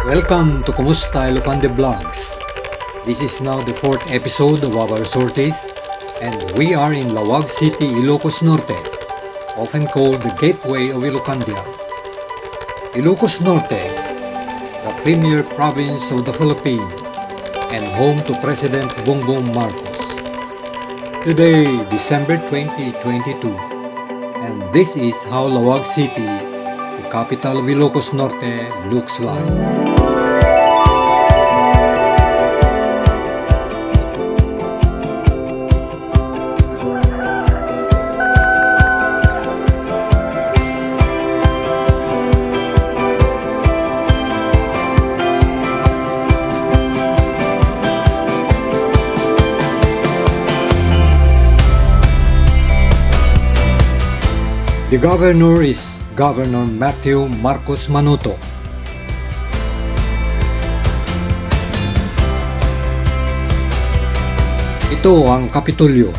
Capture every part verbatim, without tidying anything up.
Welcome to Kumusta Ilocante Vlogs. This is now the fourth episode of our sorties, and we are in Laoag City, Ilocos Norte, often called the gateway of Ilocandia. Ilocos Norte, the premier province of the Philippines and home to President Bongbong Marcos. Today, December twenty twenty-two, and this is how Laoag City, the capital of Ilocos Norte, looks like. The governor is Governor Matthew Marcos Manuto. Ito ang Kapitolyo.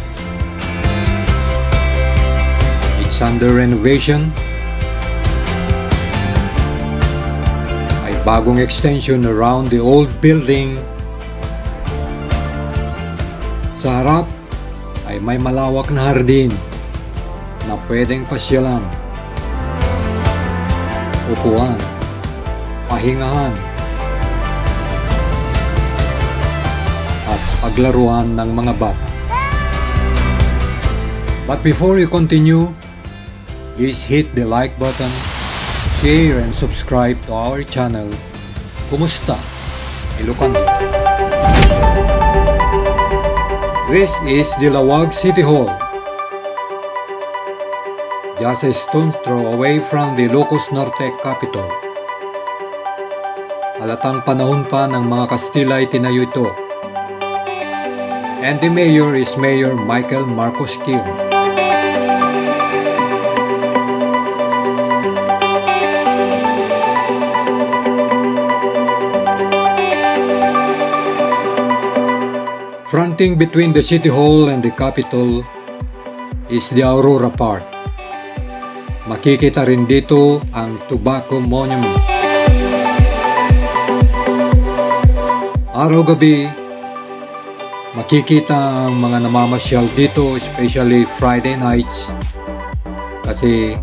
It's under renovation. May bagong extension around the old building. Sa harap, ay may malawak na hardin na pwedeng pasyalan, upuan, pahingahan, at paglaruan ng mga bata. But before you continue, please hit the like button, share and subscribe to our channel, Kumusta, Ilocante? This is the Laoag City Hall, just a stone's throw away from the Ilocos Norte capital. Halatang panahon pa ng mga Kastila itinayo ito. And the mayor is Mayor Michael Marcos Quion. Fronting between the City Hall and the Capitol is the Aurora Park. Makikita rin dito ang Tobacco Monument. Araw-gabi, makikita ang mga namamasyal dito, especially Friday nights, kasi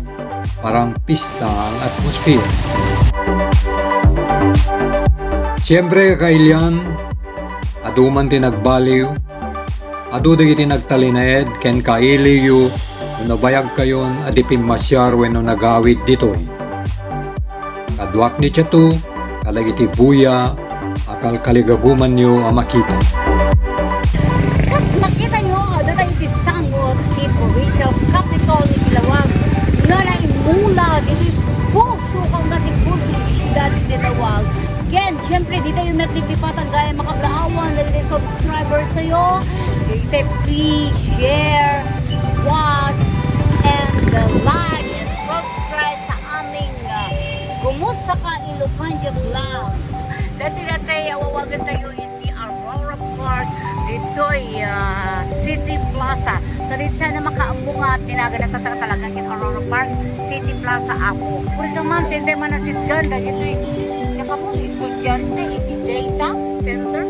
parang pista ang atmosphere. Siyempre, kakailian, adu man ti nagbaliw, adu dagiti nagtalinaed ken kailiwyo no nabayagkayon a di pimmasiar wenno nagawid ditoy. Kaduak ni Chato, kadagiti buya a kalkaligagumanyo a makita. Kas makitayo, adda tayo ti sango ti provincial capital iti Laoag, nga naimula ditoy puso, kauna ti puso iti siudad iti Laoag. Ken, siyempre, di tayo met liplipatan gayam a kablaawan dagiti subscribers tayo. Dagiti please share, watch, and, uh, like, and subscribe sa aming, uh, Kumusta Ka Ilocante Vlog. Dati-dati, awawagan tayo iti Aurora Park, ditoy, uh, City Plaza. Dagiti sana makaammo nga tinagan na talaga ken Aurora Park, City Plaza, Apo. Pwede man, tende man ang sitgan, dagitoy, nakapo, estudyante, iti data center.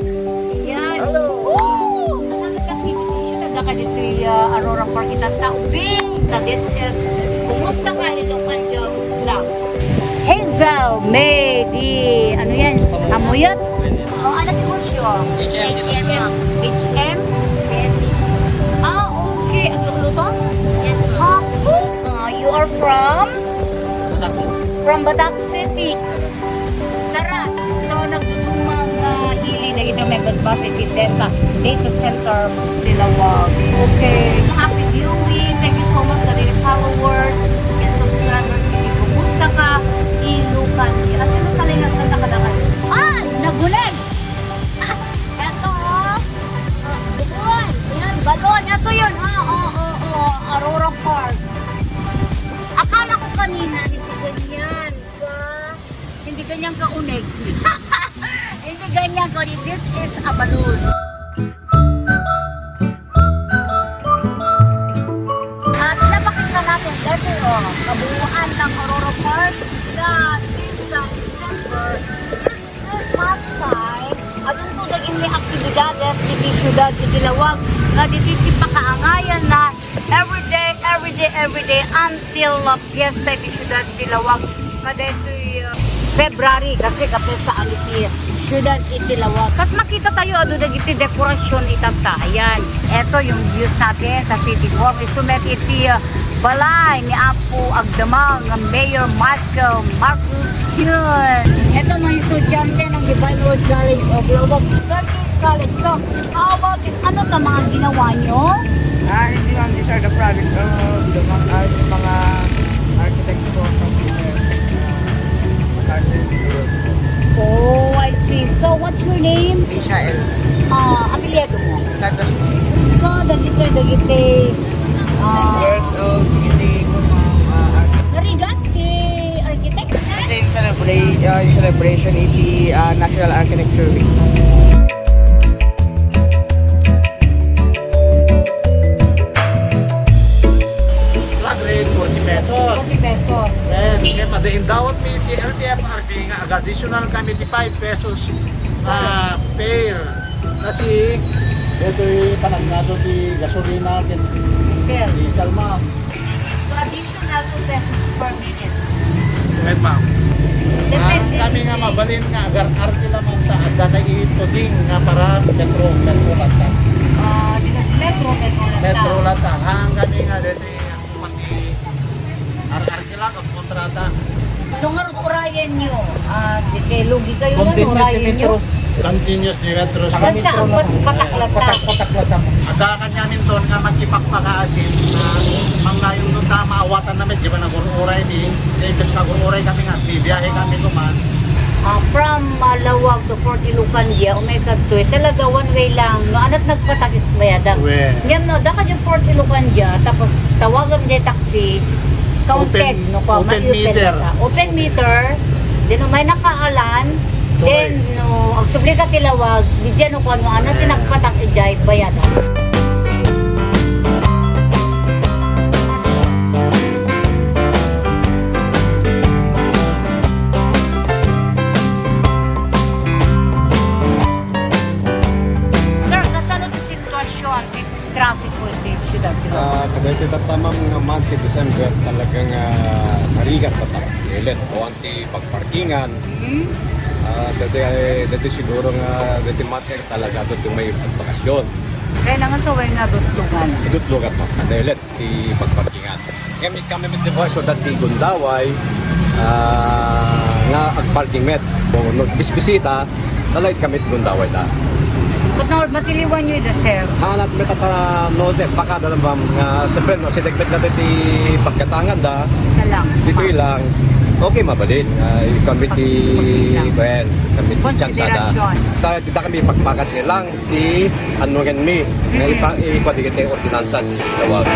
Yan. Hello. Woo! Nakakita activities yun, nagkaka ditoy, ah, Aurora Park, itang tao. Bing! This is Kumusta Ka Ilocante Vlog. Hazel, may di, ano yan? Amuyot? Oh, ano ti kurso? H M. H M. H M? Yes, H M. Ah, okay. Ang luluto? Yes, ma'am. Apo? Ah, you are from? Batac. From Batac City. Sara. So, nagdudumang, ah, hili na ito may basbas iti data, data center ti Laoag. Okay. Happy viewing. Thank you so much kadagiti followers and subscribers iti Kumusta Ka Ilocante. Kasi nagtalingan ka na kadagiti. Ay! Nagunit! Eto, oh. Ah, balon. Yan, balon. Eto yun, ha? Oo, oo, oo. Aurora Park. Akala ko kanina, hindi ganyan ka, hindi ganyan ka unig. Hindi ganyan ka unig. This is a balloon. At napakita natin, dati, oh, kabuuan ng Aurora Park na since, uh, December, it's Last time, adunto dagiti aktibidades iti siudad iti Laoag nga ditoy ti pakaangayanna everyday, everyday, everyday until, uh, fiesta iti siudad iti Laoag. Kadaytoy, uh, February, kasi kapiestaan iti siudad iti Laoag. Kas makitatayo, adu dagiti dekorasyon itata. Ayan. Eto yung views natin sa City Hall. May sumet iti, uh, balay ni Apo agdama nga Mayor Michael Marcos Junior. Eto, mga estudyante ng Divine Word College of Laoag College. So, how about it? Ano ta mga ginawa nyo? Ah, hindi, ma'am. These are the products of the mga, ah, yung mga architects po from the, uh, countries in Europe. Oh, I see. So, what's your name? Mishael. Ah, apelyido mo? Santos. So, dagitoy, dagiti, ah, Years old, hindi ko, ma'am, ah, ah, Narigat ti architect? Kasi in celebra-, ah, in celebration iti, ah, National Architecture Week. Flag rate, forty pesos. Forty pesos. Yes, kaya padain dawat mi ti L T F R B nga aga additional kami ti five pesos, ah, fare. Kasi, detoy panagnato ti gasolina, ken Diesel. Diesel, ma'am. So, additional two pesos per minute. Wait, ma'am. Depende, ah, kami nga D J. Mabalin nga agar-arki lamang ta, adda kay ituding nga para metro, metro latta. Ah, di ka, metro, metro latta. Metro latta. Haan kami nga, deti, pati ar-arki lang, ang kontrata. No nga urayan nyo, ah, di kay lugi kayo na, urayan nyo. Continuous ni metro. Basta ang pat-, patak latta. Patak, patak latta. Adda kanyamin ton nga makipagpakaasin na manglayon ton ta maawatan na met, di ba, nagur-uray ni, eh, kas kagur-uray kami nga, bibiyahe kami kuman. Ah, from, ah, Laoag to Fort Ilocandia, umay kadto, eh, talaga one way lang. No, ana't nagpatak is bayadam. Well. Ngem no, adda ka dyan Fort Ilocandia, tapos tawagam dyan taxi, counted, open, no, kwa, open meter. Open meter, then umay nakaalan, then, no, agsubli ka ti Laoag, di dyan, no, kwa, no, ana't ti nagpatak, ijay, bayadam. Sir, kasano ti sitwasyon ti traffic iti siudad ti Laoag? Ah, kadaytoy tatta, ma'am, nga month ti December, talaga nga narigat tatta. Ilet, awan ti pagparkingan. Mhm. Ah, dati, dati siguro nga, dati month nga talaga, dati may bakasyon. Kaya na nga saway nga dutlogan. Dutlogan, ma'am. Ilet. Ti pagparkingan. Ngem kami met ti buhay, so, dati Gundaway, ah, nga agparking met. O, no, bisbisita, nalait kami ti Gundaway da. But now, matiliwan nyo ida, sir? Hanat met ata, no, de, baka da, ma'am, nga, siyempre, no, sidegdeg na ti pagkatangan da. Isa lang. Dito lang. Okay, mabalin. Ah, kami ti, well, kami ti tsansa da. Konsiderasyon. Ta, di da kami pagpakat nilang. Ti annuenmi nga ipa-, ipadikit ti ordinansa ti Laoag.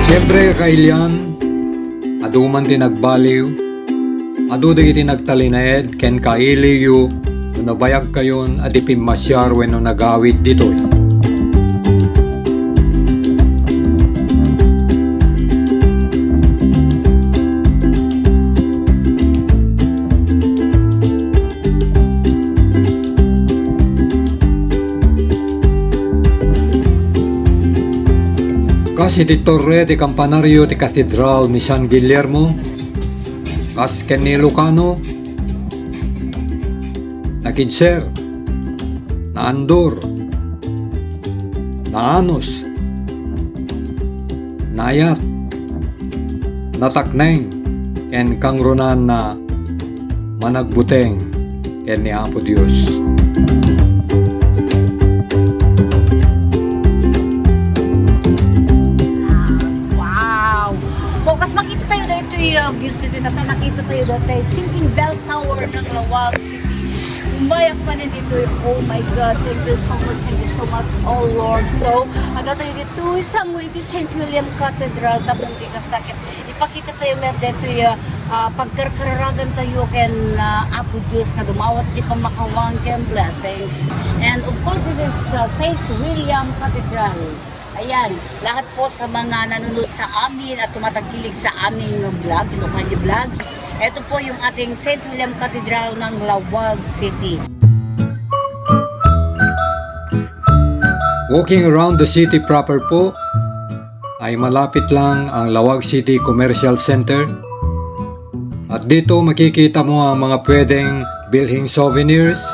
Siempre, kakailian, adu man ti nagbaliw, adu dagiti nagtalinaed ken kailiwyo no nabayagkayon a di pimmasiar wenno nagawid ditoy. Kas iti torre ti kampanario ti Katedral ni San Guillermo, kas ken ni Ilocano, nakidser, naandur, naanus, naayat, natakneng, ken kangrunaan a managbuteng ken ni Apo Dios. Wow! O, kas makita tayo daytoy, uh, views dito, nakita tayo daytoy sinking bell tower ng Laoag City. Mayak manen ditoy. Oh my God, thank you so much, thank you so much, oh Lord. So, adda tayo ditoy sango iti Saint William Cathedral, tapno ti kasta ket ipakita tayo met ditoy, ah, ah, pagkarkararagan tayo ken, ah, Apo Dios nga dumawat ti pammakawang ken blessings. And of course, this is, ah, Saint William Cathedral. Ayan, lahat po sa mga nanonood sa amin at tumatangkilik sa aming vlog, Ilocania Vlog. Ito po yung ating Saint William Cathedral ng Laoag City. Walking around the city proper po, ay malapit lang ang Laoag City Commercial Center. At dito makikita mo ang mga pwedeng bilhing souvenirs,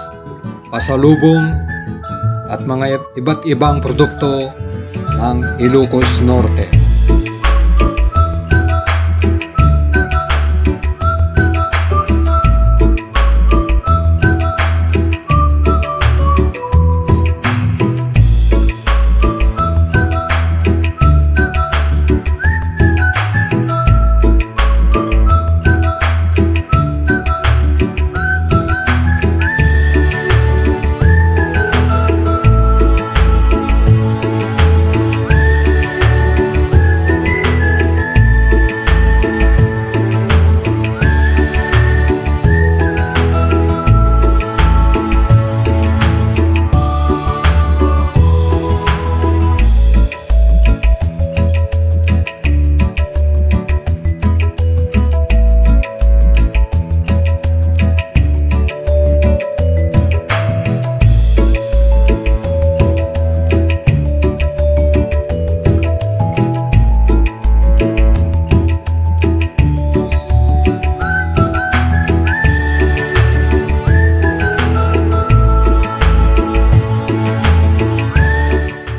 pasalubong, at mga iba't ibang produkto ng Ilocos Norte.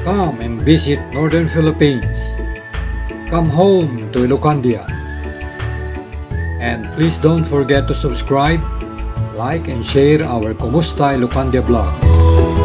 Come and visit Northern Philippines. Come home to Ilocandia. And please don't forget to subscribe, like, and share our Kumusta Ilocandia vlogs.